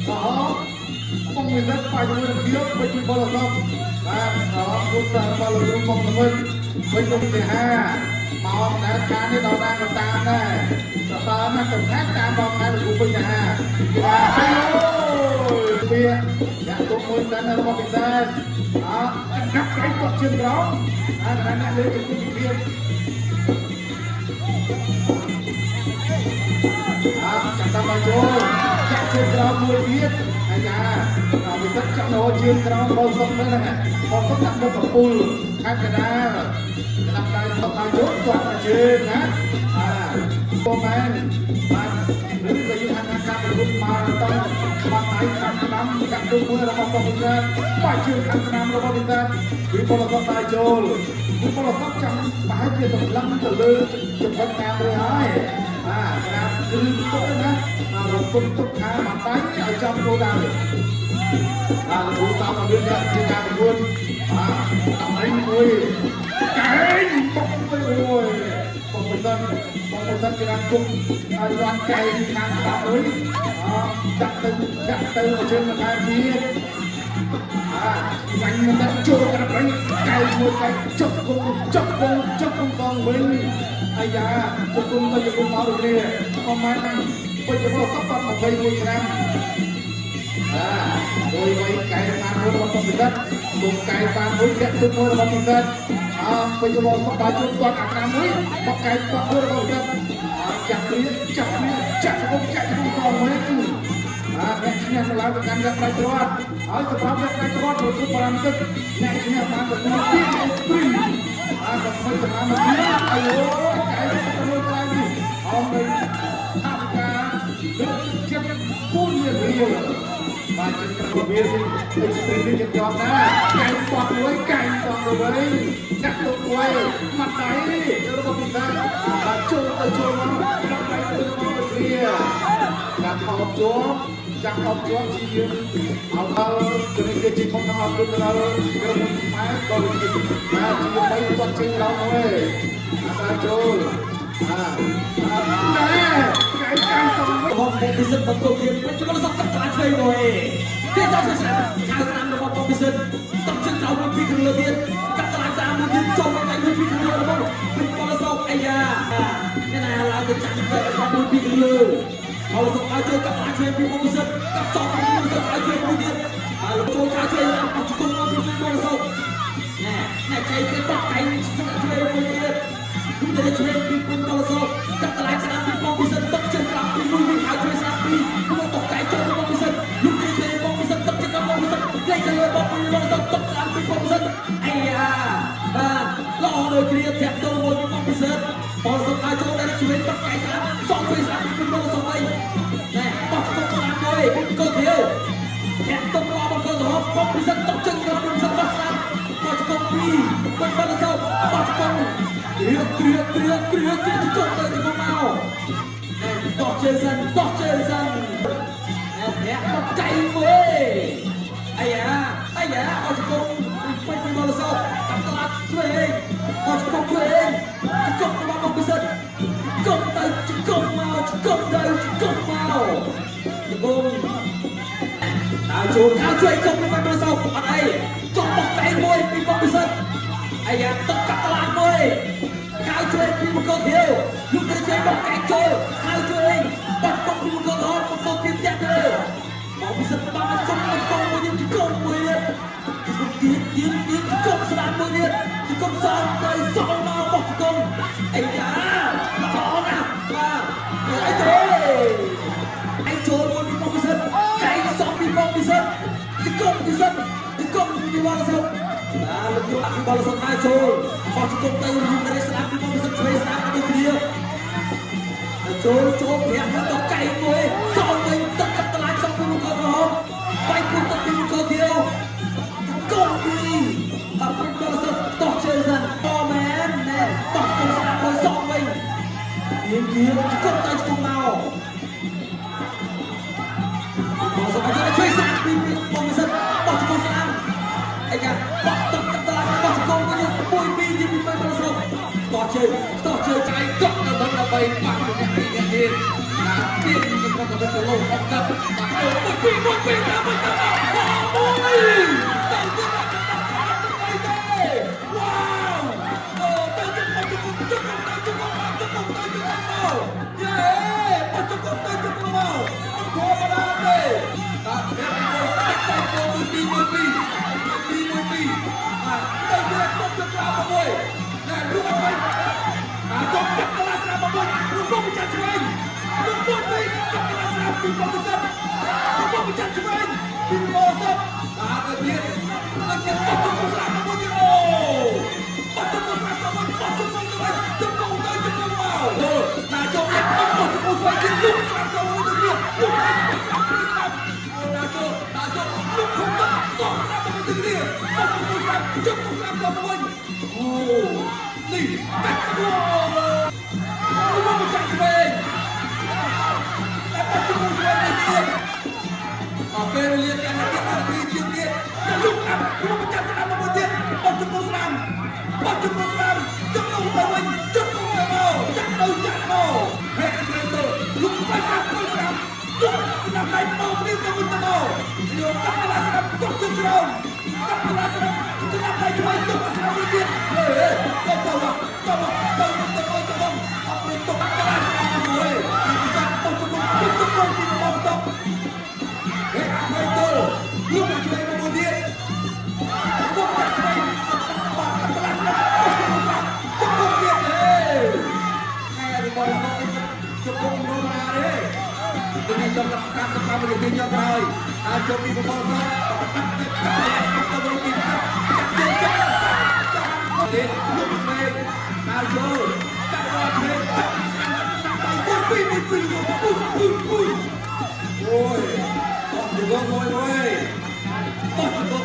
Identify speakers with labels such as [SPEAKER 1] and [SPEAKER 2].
[SPEAKER 1] ក្រហមពងវិសិទ្ធប៉ះជាមួយនឹងខៀវពេជ្រវិបុលសុខបាទក្រហមគុណរបស់លោកគ្រូពងសមិទ្ធពេជ្រវិហាមកដែរខាននេះដល់តាមក៏តាមដែរសរសើរណាស់កំខាត់តាមបងដែរលោកគ្រូពេជ្រហាបាទអូយវាអ្នកទុកមួយសិនរបស់ពិសេសអើកាប់កៃគាត់ជើងក្រោមអាអ្នកលេងជង្គង់វិធា អើចាំតាមមកចូលចាក់ជើងក្រោមមួយទៀតអាយ៉ាអវិសិទ្ធចាក់លោជើងក្រោមបោសុកទៅហ្នឹងបោសុកដាក់មុខកពូលខេត្តកដាលក្តាប់ដៃថតដៃចូលគាត់មកជើងណាអាពមែនបាទឬក៏យើងហៅថាការប្រកួតម៉ារ៉ាតុងបាត់ដៃខាងស្ដាំចាក់ជើងមួយរបស់បងពិសេសបាច់ជើងខាងស្ដាំរបស់ពិសេសវិពលសុកដៃចូលវិពលសុកចាំប្រហែលជាសម្លឹងទៅលើចំណុចតាមរួចហើយបាទក្រាបគឺទុកណារំពឹងទុកខាមកដៃឲ្យចំគោលដៅបាទលោកគ្រូតាមឲ្យមានអ្នកជាការប្រកួតបាទដៃមួយកែងបុកទៅអូយបងមិនសិនបងមិនសិនគេដាក់គុំឲ្យរាន់កែងខាងស្ដាប់អើយអចាក់ទៅចាក់ទៅជើងមកខាងទៀតអាញ៉ាំមិនដល់ចូលក្រាបកែងមួយកែងចុកគុំចុកគុំចុកគុំកងវិញអាយ៉ាគុំទៅគុំមកដូចនេះប្រហែលពេជ្ររបស់សព21ឆ្នាំបាទមួយវ័យកែបានមួយរបស់ពិសិដ្ឋគុំកែបានមួយធាក់ទុកមួយរបស់ពិសិដ្ឋអើពេជ្ររបស់សពដល់ជួបគាត់អាកាមួយបកកែគាត់មួយរបស់ពិសិដ្ឋចាក់គ្នាចាក់គ្នាចាក់គុំចាក់គុំកងវិញបាទអ្នកឈ្នះទៅឡើងទៅកាន់វគ្គផ្ដាច់ទ្រព្យហើយសម្រាប់វគ្គផ្ដាច់ទ្រព្យប្រគល់5ទឹកអ្នកឈ្នះបានទទួលពីអេស្ព្រីបាទក៏ធ្វើសម្រាប់មកទៀតអាយូកែទៅមួយកន្លែងនេះអមនៃថាវិការលើកចិត្ត4លានរៀលបាទជាប្រវៀនអេស្ព្រីនេះជាជាប់ណាកែបោះមួយកែបោះទៅវិញចាក់ទុកមួយមាត់ដៃរបស់ពិសាបាទចូលទៅចូលមកដល់ដៃទៅមកគ្នាចាប់អោបជាប់ចាប់អោបជាប់ជាយើងឲ្យដល់ជំនាញជាធំទាំងអស់គឺទៅដល់ក្រុមខ្មែរក៏ដូចជាបាទជាបីគាត់ជើងដល់មួយអាចូលអាណែកែកែសុំវិញ
[SPEAKER 2] របស់ពុកពិសិដ្ឋបង្គោលគៀពេជ្រពលសក់កាត់ត្រាឆ្វេងមួយគេសក់ឆ្វេងស្ដាំខាងស្ដាំរបស់ពុកពិសិដ្ឋតបជើងក្រោមមួយពីរខាងលើទៀតកាត់ត្រាស្ដាំមួយទៀតចូលមកដៃមួយពីរខាងលើរបស់ពេជ្រពលសក់អាយ៉ាអ្នកណាឡើងទៅចាំទៅរបស់មួយពីរខាងលើពលសក់ឲ្យចូលកាត់ត្រាឆ្វេងពីពុកពិសិដ្ឋកាត់សក់ពីពុកពិសិដ្ឋឲ្យឆ្វេងមួយទៀតហើយលោកចូលខាងឆ្វេងឡើងអត់ជង្គង់មកពីពលសក់ណែណែចៃគេបោះកែងស្ដាំឆ្វេងមួយទៀត គឺតែឆ្វេងពីពុនដល់សោកាត់តម្លៃស្ដាំពីបងពិសិដ្ឋទឹកជើងក្រោមពីមួយវិញហើយឆ្វេងស្ដាំពីមកតកែចូលបងពិសិដ្ឋលោកទីឆ្វេងបងពិសិដ្ឋទឹកជើងក្រោមបងពិសិដ្ឋលេខទៅលើបងពីបងសោទឹកស្ដាំពីបងពិសិដ្ឋអាយ៉ាបាទល្អដូចគ្នាធាក់ទៅមួយពីបងពិសិដ្ឋបងសុខឲ្យចូលដល់ឆ្វេងតកែស្ដាំសងឆ្វេងស្ដាំពីបងសុខអីណែបោះកុំស្ដាំមួយពុនកោខៀវធាក់ទៅរបស់បងកោសហមបងពិសិដ្ឋទឹកជើងក្រោមពិសិដ្ឋបោះស្ដាំបោះកុំពីបងបងសោបោះកុំ គ្រាគ្រាគ្រាគ្រាគ្រាជុំទៅជុំមកណែតោះជើងសិនតោះជើងសិនណែធាក់មកចៃមួយអាយ៉ាអាយ៉ាអត់ជុំពេញពេញមកលសោកាប់តឡាត់ជួយឯងអត់ជុំជួយឯងជុំរបស់មកពិសិដ្ឋជុំទៅជុំមកជុំទៅជុំមកជុំដើរចូលខាងជួយជុំរបស់មកសោអត់អីជុំបោះកែងមួយពីបងពិសិដ្ឋអាយ៉ាទឹកកាប់តឡាត់មួយ ខៅជួយពីមង្គលខៀវលោកទៅជួយបោះកែងចូលខៅជួយបោះកុំពីមង្គលហមង្គលខៀវតាក់ទៅមកពិសិដ្ឋបានកុំកុំមួយទៀតកុំមួយទៀតទៀតទៀតទៀតកុំស្ដាំមួយទៀតកុំសងទៅសងមកបោះកុំអាយ៉ាល្អណាស់បាទអីទៅអីចូលមួយពីបងពិសិដ្ឋកែងសងពីបងពិសិដ្ឋកុំពិសិដ្ឋកុំពីបងពិសិដ្ឋបាទលោកគ្រូអភិបាលសុខដែរចូលបោះជង្គង់ទៅរុំរេស្ដាប់ពីបងពិសិដ្ឋឆ្វេងស្ដាប់ដូចគ្នាចូលចូលប្រាក់មួយដល់កែងមួយសងវិញទឹកកាត់តឡាចសងពីមង្គលក្រហមបាយគុំទឹកពីមង្គលខៀវកុំពីអភិបាលសុខតោះជើងសិនតមែនណែតោះគុំស្ដាប់មួយសងវិញៀងគៀងជង្គង់ទៅជង្គង់មកបងសុខឲ្យជួយស្ដាប់ពីបងពិសិដ្ឋបោះជង្គង់ស្ដាប់ អីយ៉ាបោះទឹកទឹកតឡាបោះជង្គង់វិញមួយពីរទីពីបីមកស្រុកតោះជើងតោះជើង
[SPEAKER 3] ចៃកក់ទៅដើម្បីប៉ះអ្នកនេះអ្នកនេះណាទៀត
[SPEAKER 2] 61គីឡូ60បាទ1 2 1 2 3 1 3 1ទៅទៀតទៅទេវ៉ាវអូទៅទៀតទៅទៀតទៅទៀតទៅទៀតទៅទៀតទៅទៀតមកយេបច្ចុប្បន្នទៅទៀតមកអត់ធម្មតាទេបាទតែតែទៅ1 2 1 2 2 1 2បាទទៅទៀតទៅទៀតក្រៅមួយណែលោកអត់បាទចុះកាត់កលាស្រាប់មកវិញលោកប្រចាំឆ្វេងលោកមួយពីកាត់កលាស្រាប់ពីបងពិសិដ្ឋលោកប្រចាំឆ្វេងពីបងពិសិដ្ឋបាទទៅទៀតទៅទៀតបោះជង្គង់ស្រាប់មកទៀតអូបោះជង្គង់ស្រាប់មកវិញបោះជង្គង់ទៅវិញជង្គង់ទៅជង្គង់មកអូណាចូលទៀតបោះជង្គង់ស្វែងទៀតលោកស្រាប់ចូលទៅទៀតលោកស្រាប់ស្រាប់អូណាចូលណាចូលលោកខំទៅតោះស្រាប់ទៅទៀតបោះជង្គង់ស្រាប់ជង្គង់ស្រាប់ទៅវិញអូនេះកាត់ខ្លួន លោកមកចាក់ឆ្វេងតែបាត់ជាមួយឆ្វេងនេះទៀតអពេលវេលាកាន់តែទៀតទីជាងទៀតតែលោកអាប់លោកមកចាក់ស្ដាំមកទៀតបាត់ជាមួយស្ដាំបាត់ជាមួយស្ដាំជុំទៅវិញជុំទៅមកចាក់ទៅចាក់មកហេតុអីទៅលោកបាច់ស្ដាំទៅស្ដាំលោកស្ដាំដៃមកគ្នាទៅវិញទៅមកយកកាត់កលាស្ដាំទុកជើងក្រោមកាត់កលាស្ដាំស្ដាំដៃឆ្វេងទុកស្ដាំមួយទៀតហេទៅទៅទៅទៅទៅទៅទៅអត់ព្រមទុកកលាស្ដាំមួយពីពិសាទុកជង្គង់ទុកជង្គង់ពីមកតុកហេអត់ទៅលោកឆ្វេងមកទៀតទុកឆ្វេងបាត់កលាស្ដាំទុកជង្គង់ជង្គង់ទៀតហេហេរបស់ជង្គង់នោះណាទេនេះចង់35វិនាទីចុងក្រោយហើយជុំពីបបោសទៅវិញពីចាក់ជើងចាក់ចាក់ទេលោកឆ្វេងហើយចូលកាត់ដល់ឆ្វេងចាក់ដៃមួយពីរមួយពីរមួយពីរមួយអូយបោះជង្គង់មួយមួយបោះជង្គ